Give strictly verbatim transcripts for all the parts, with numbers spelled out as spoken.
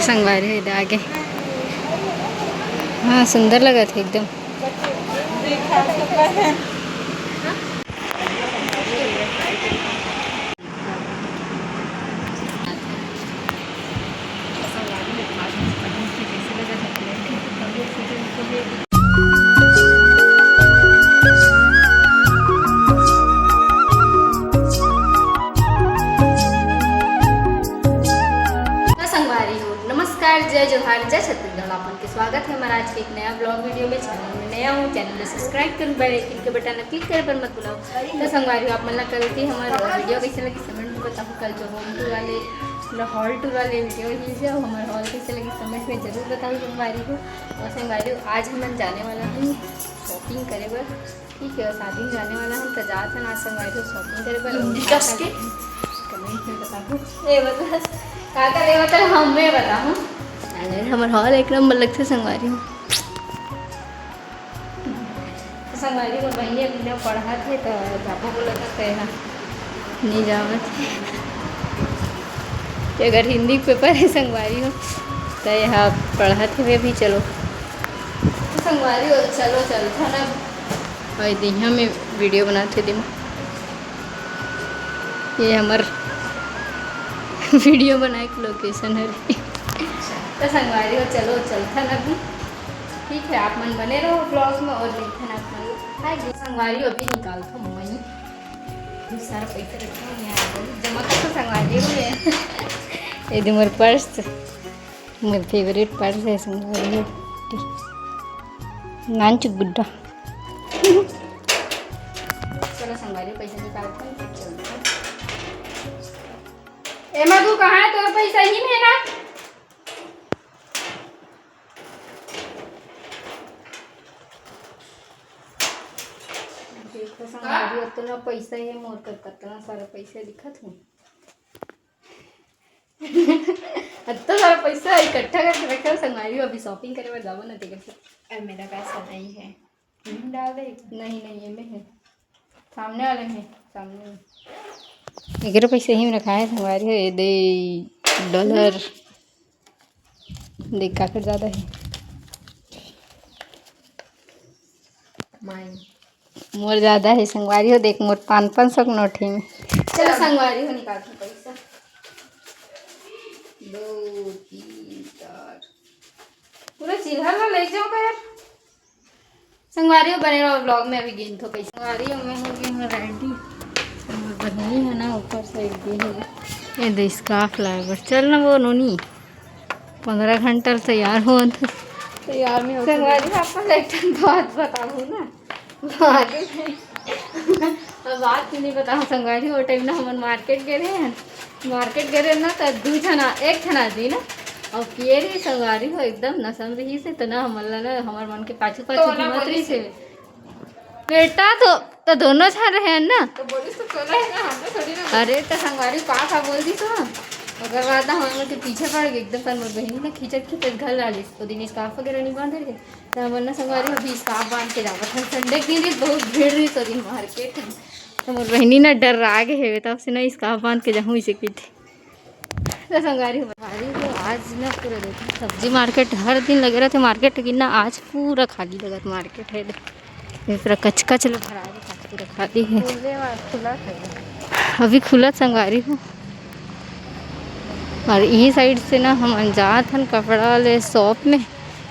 संगवारी हो, एदे आगे। हाँ, सुंदर लगत हे एकदम। संगवारी हो, नमस्कार, जय जोहार, जय छत्तीसगढ़। आप मन के स्वागत हे हमर आज के एक नया vlog video में। Channel में नया हो, channel ला subscribe करूँ, bell icon के button ला click करे बर मत भुलाओ। तो संगवारी हो, आप मन ला कल के हमर video कइसे लगिस comment में बताहू। कल जो home tour वाले, मतलब hall tour वाले video रिलीज हे, हमर hall कइसे लगिस comment में जरूर बताहू संगवारी हो। और संगवारी हो, आज हमन जाने वाला हन shopping करे बर। ठीक हे, शादी में जाने वाला हन, त जात हन आज संगवारी हो shopping करे बर। हिंदी कस के? Comment में बताहू। ए, मतलब, का का लेवत हन, हमें बताहू। अरे, हमर hall एक नंबर लगथे संगवारी हो। तो संगवारी, मोर बहिनी अभी ना पढ़त हे, तो जाबो बोलत हे, तेहा नहीं जावत हे। कि अगर हिंदी के paper हे संगवारी हो, तो यहाँ पढ़त हे अभी। चलो तो संगवारी हो, चलो चलथन अब। भाई, दिहा में video बनात हे दिमा। ये हमर video बनाए के location हे। तो संगवारी हो, चलो चलथन अभी। ठीक हे, आप मन बने रहो vlog में और मिलथन आप मन। हाय संगवारी, अभी निकालथन मई। बहुत सारा पैसा रखे हन यहाँ, बहुत जमा करथन संगवारी हो। ये दे मोर purse, मोर favourite purse हे संगवारी हो। नानचुक गुड्डा। चलो संगवारी, पैसा निकालथन, फिर चलथन। ए मधु, कहाँ हे तोर पैसा? ही में हे ना? देखो संगवारी, अतना पैसा हे मोर कर, कतना सारा पैसा दिखत हे। अतना सारा पैसा इकट्ठा करके रखे हो संगवारी, अभी shopping करे बर जाबो ना, तेकर से। अब मेरा पैसा नहीं है। हम्म, डाल दे। नहीं, नहीं, ये में है। सामने वाले में, सामने में। एकरो पैसे ही में रखा है संगवारी हो, ये दे dollar। देख, काकर ज्यादा है। माई। मोर ज्यादा है संगवारी हो, देख, मोर पाँच, पाँच सौ के नोट है में। चलो संगवारी हो, निकाल के पैसा। दो, तीन, चार। पूरा चिल्हर ला ले जाओ यार। संगवारी हो, बने रहो vlog में, अभी गिनथों पैसा। संगवारी हो, मैं हो गई हूँ ready। हमर बहिनी है ना, ऊपर से एक दी है। ये दे scarf लाए बर। चल ना वो नोनी, पंद्रह घंटा ले तैयार हो। तैयार नहीं हो संगवारी हो, आप मन एक ठन बात बताहूँ ना। आगे अब बात नहीं बताहूँ संगवारी हो, वो time ना हमन market गए रहे हैं। Market गए रहे ना, त दू झन आ-, एक झन आदमी ना, और पिए रही संगवारी हो, एकदम नशा में रही से, त ना हमन ला ना, हमर मन के पाछू पाछू तो ना घूमत बोली रही से। से। बेटा तो, तो दोनों झन रहे हैं ना। तो बोलिस तो तोला है ना, हम तो थोड़ी ना। अरे तो संगवारी का का बोल दी तो, ओकर बाद ना हमन के पीछे पड़ गए एकदम, पर मोर बहिनी ना खींचत खींचत घर ला लिस। तो दिन scarf वगैरह नहीं बांधे रहे, तो हमन ना संगवारी अभी scarf बांध के जावत हन। Sunday के दिन रही, बहुत भीड़ रही तो दिन market। तो मोर बहिनी ना डर्रा गे हेवे, तब से ना scarf बांध के जाहूँ इसे कहिथे। तो संगवारी हो, संगवारी हो, आज ना पूरा देखो सब्जी market हर दिन लगे रहते market, लेकिन ना आज पूरा खाली लगत market है। ये पूरा कचकच ले भरा है, पूरा खाली है। खुले वा-, खुला है। अभी खुला संगवारी हो। और यही side से ना हमन जात हन कपड़ा ले shop में।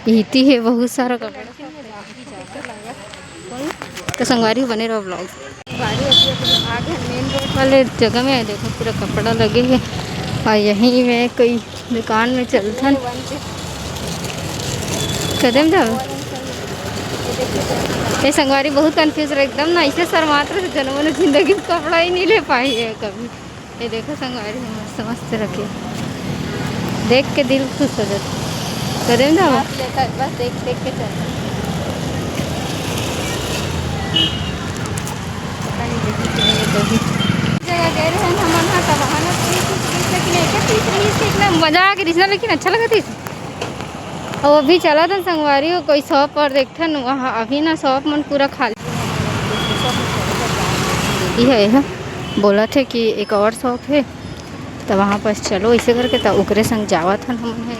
इहती है बहुत सारा कपड़ा। तो संगवारी हो बने रहो vlog। संगवारी अभी अपन आ गए main road वाले जगह में, देखो पूरा कपड़ा लगे है। और यहीं में कोई दुकान में चलथन। कदम जाओ। ये संगवारी बहुत confuse रहे एकदम ना, ऐसे शर्मात रहे, जनमो ने जिंदगी में कपड़ा ही नहीं ले पाई है कभी। ये देखो संगवारी, मस्त मस्त रखे, देख के दिल खुश हो जाता। कदम जाओ। बस लेकर, बस देख देख के चल। पता नहीं देखी कि नहीं ये तो भी। जगह गए रहे हम, हम वहाँ का बहाना तो नहीं कुछ, लेकिन एक चीज रही थी, इतना मजा आ गई ना, लेकिन अच्छा लगा था। और अभी चला था संगवारी हो कोई shop पर देखथन, वहाँ अभी ना shop मन पूरा खाली। ये है, ये है। बोला थे कि एक और shop है, त वहाँ पास चलो, ऐसे करके त ओकरे संग जावत हन हमन ह।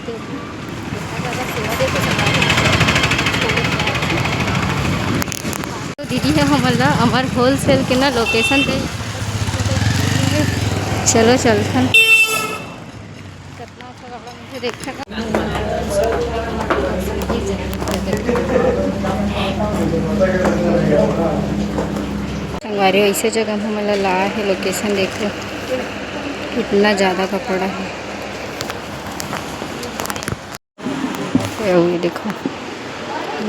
तो दीदी ह हमन ला अमर होलसेल के ना लोकेशन दे। चलो चलथन। कितना अच्छा कपड़ा मुझे देख सका। संगवारी, ऐसे जगह में हमन ला लाए हे, लोकेशन देख लो, कितना ज़्यादा कपड़ा है। ये हुई देखो,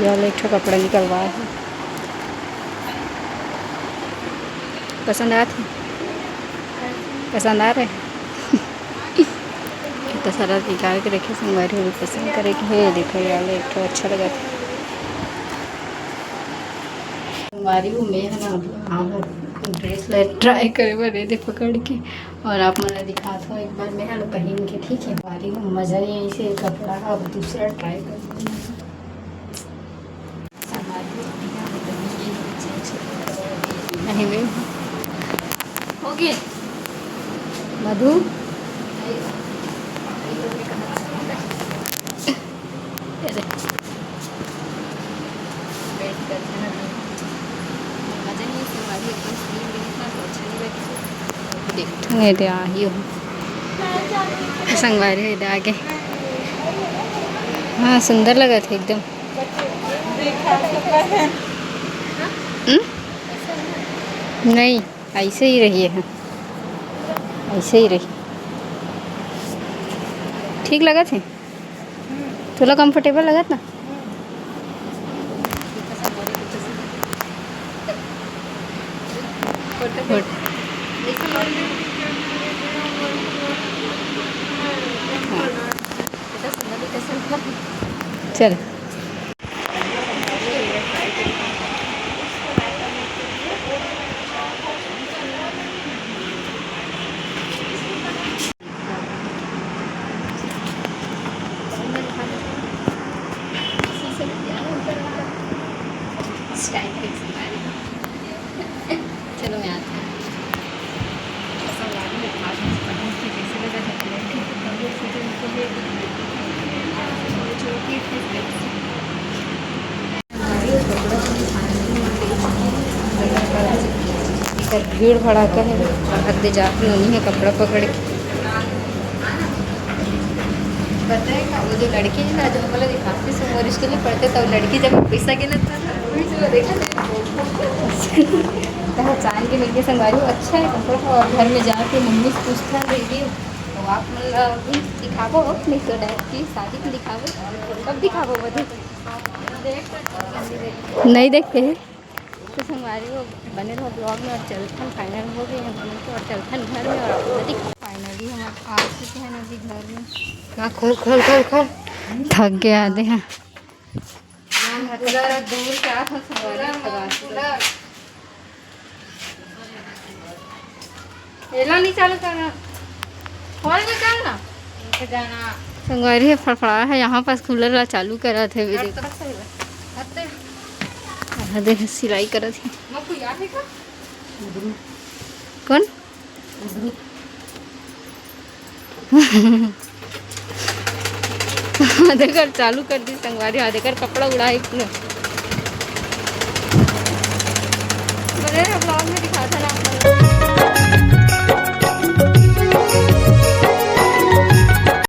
ये वाला एक ठो कपड़ा निकलवाए हे। पसंद आत हे? पसंद आ रहे? तो सारा निकाल के रखे संगवारी हो, पसंद करे के हे। देखो, ये वाला एक ठो अच्छा लगा था। संगवारी हो, मैं है ना, अभी हाँ, ड्रेस ला ट्राई करे बर दे पकड़ के, और आप मन ला दिखात हो एक बार मैं ह पहन के, ठीक है। संगवारी हो, मजा नहीं आई से कपड़ा, अब दूसरा ट्राई कर। नहीं, नहीं। हो गए। मधु। ये दे। मजा नहीं, संगवारी एकदम clean दिखता, तो अच्छा नहीं लगता। देख, ये दे, आ ही हो। संगवारी हो, ये दे आगे। हाँ, सुंदर लगा था एकदम। हम्म? नहीं, ऐसे ही रहिए, हाँ, ऐसे ही रही। ठीक लगा थे? तोला comfortable लगत ना? चल। चलो, मैं आती हूँ। भीड़ भड़ाका है, भाग दे जात नोनी है कपड़ा पकड़ के। पता है का, वो जो लड़की है ना, जो हमला दिखाते सुमोरिश के लिए पढ़ते, तब लड़की जब पैसा गिनत था ना, वही से वो देखा था। पहचान के मिलके संगवारी हो, अच्छा है कपड़ा। और घर में जाके मम्मी से पूछता रहेगी, तो आप मतलब दिखाबो, नहीं तो डायरेक्ट शादी में दिखाबो। कब दिखाबो मधु? नहीं देखते हैं। तो संगवारी हो, बने रहो vlog में। और चलथन, final हो गए हम लोग तो, और चलथन घर में। और आप लोग देख, finally हम आ चुके हैं अभी घर में। हाँ, खोल, खोल, खोल, खोल। थक गया आधे हैं। पूरा दूर क्या था संगवारी, पूरा। एला नहीं चालू करना, खोल निकाल ना। संगवारी है, फड़फड़ा है, यहाँ पास कूलर ला चालू करा थे। हाँ, देख, सिलाई करा थे। कौन? देखो, चालू कर दी संगवारी। हाँ, देखो, कपड़ा उड़ाई पूरा। बने रहो vlog में।